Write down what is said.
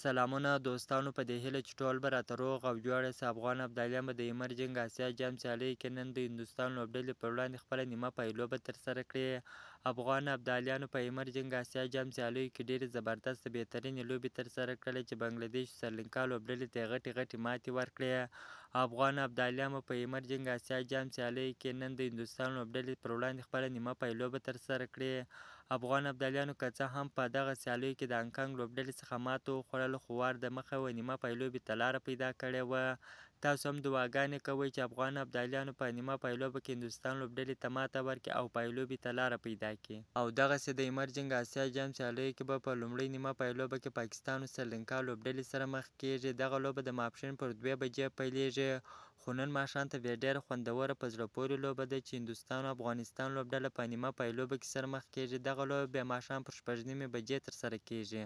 سلامونه دوستانو، په دې هیله چې ټول به راته روغ او جوړ یاست. افغان ابدالیان به د ایمرجنګ اسیا جام سیالیو کې نن د هندوستان لوبډلې پر وړاندې خپله نیمه پایلوبه ترسره کړي. افغان ابدالیانو په ایمرجنګ اسیا جام سیالیو کې ډېرې زبردسته بهترینې لوبې ترسره کړلې چې بنګلادیش او سریلانکا لوبډلې ته یې غټې غټې ماتې ورکړې. افغان ابدالیان به په ایمرجنګ اسیا جام سیالیو کې نن د هندوستان لوبډلې پر وړاندې خپله نیمه پایلوبه ترسره کړي. افغان ابدالیانو که څه هم په دغه سیالیو کې د هانګ کانګ لوبډلې څخه ماته وخوړله، خو وار د مخه و نیمه پایلوبې ته لاره پیدا کړې وه. تاسو هم دعاګانې کوئ چې افغان ابدالیانو په نیمه پایلوبه کې هندوستان لوبډلې ته ماته ورکړي او پایلوبې ته لاره پیدا کړي. او دغسې د ایمرجنګ اسیا جام سیالیو کې به په لومړۍ نیمه پایلوبه کې پاکستان او سریلانکا لوبډلې سره مخ کیږي. دغه لوبه د ماپښین پر 2 بجې پیلیږي، خو نن ماښام ته بیا ډېره خوندوره په زړه پورې لوبه ده چې هندوستان او افغانستان لوبډله په نیمه پایلوبه کې سره مخ کیږي. دغه لوبه بیا ماښام پر 6:30 بجې ترسره کیږي.